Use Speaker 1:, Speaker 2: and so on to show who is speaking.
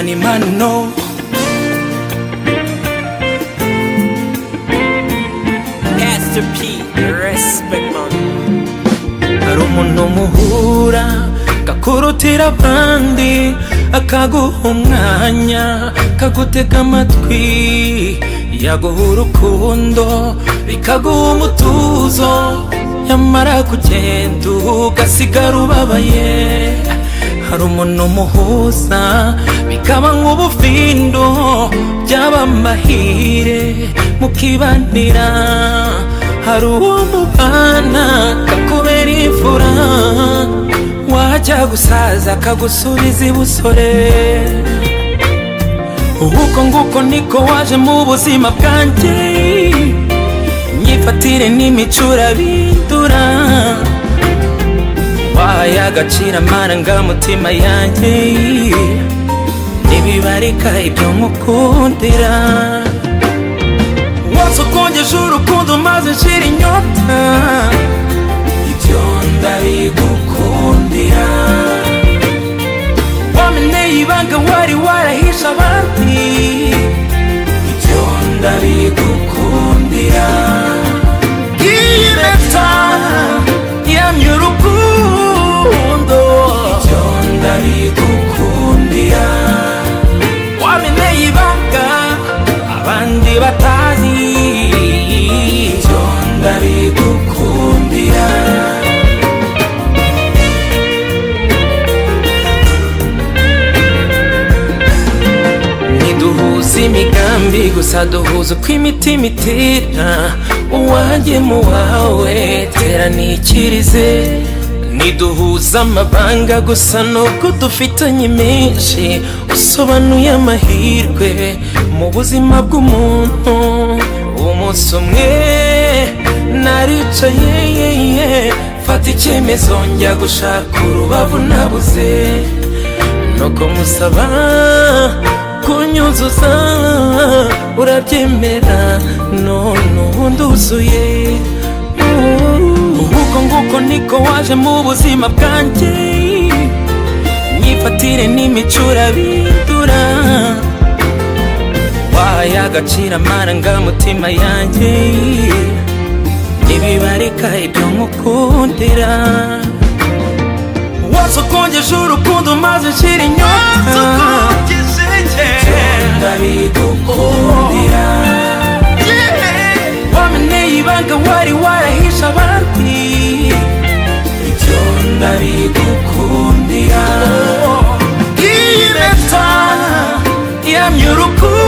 Speaker 1: Ivan Mano.
Speaker 2: Pastor P, respect man.
Speaker 1: Hari umuntu muhura kakurutira abandi, akaguha umwanya, kagutega amatwi, yaguha urukundo bikaguha umutuzo, yamara kugenda ugasigara ubabaye. Hari umuntu muhuza bikaba nk'ubufindo, byaba amahire mukibanira. Hari uwo mubana kakubera imfura, wajya gusaza akagusubiza ibusore. Uko nguko niko waje mu buzima bwanjye, imyifatire n'imico urabindura, wahaye agaciro amarangamutima yanjye, ntibibarika ibyo nkukundira. Wose ukongeje urukundo maze nshira inyota, ibyo ndabigukundira. Wameneye ibanga wari warahishe abandi, ibyo ndabigukundira. Iyi mpeta yamye urukundo, ibyo ndabigukundira. Wameneye ibanga abandi batazi, ibyo ndabigukundira. Ntiduhuza imigambi gusa, duhuza uko imitima itera. Uwanjye mu wawe teranikirize. Ntiduhuza amabanga gusa, nubwo dufitanye menshi. Usobanuye amahirwe mu buzima bw'umuntu. Umunsi umwe naricaye, fata icyemezo, njya gushaka urubavu nabuze, nuko musaba kunyuzuza, urabyemera, none ubu nduzuye. Uko nguko niko waje mu buzima bwanjye, imyifatire n'imico urabindura, wahaye agaciro amarangamutima yanjye, ntibibarika ibyo nkukundira. Wose ukongeje urukundo maze nshira inyota, ndabigukundira. Wameneye ibanga wari warahishe abandi, ibyo ndabigukundira. Iyi mpeta yamye urukundo.